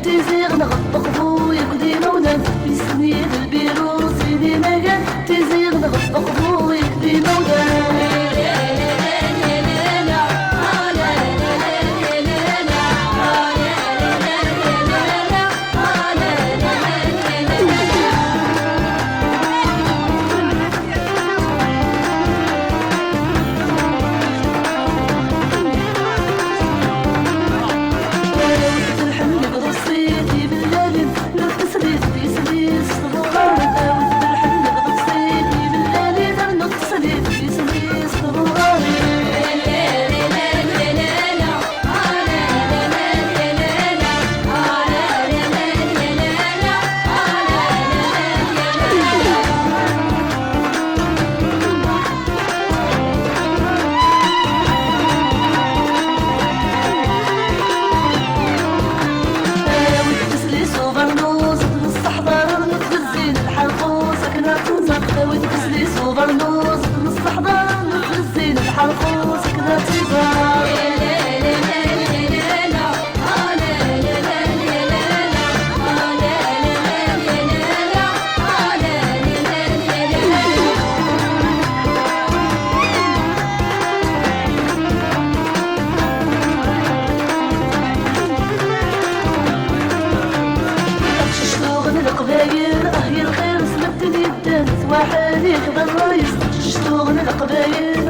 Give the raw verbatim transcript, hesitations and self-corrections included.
Tizi ɣleɣ ṭṭeqbu yakk d imawlan, isni d lbiru, sidi magan, tizi ɣleɣ ṭṭeqbu yakk d imawlan. Awi-d tesli s ubernus, neṣṣeḥḍer, netbezzin lḥerqus akken ad tenẓer. Awi-d tesli s ubernus, neṣṣeḥḍer, netbezzin lḥerqus akken ad tenẓer. Aqcic tuɣen leqbayel, ah ya lxir s medden yeddan, s waḥed-ik d ṛṛayes. Aqcic tuɣen leqbayel,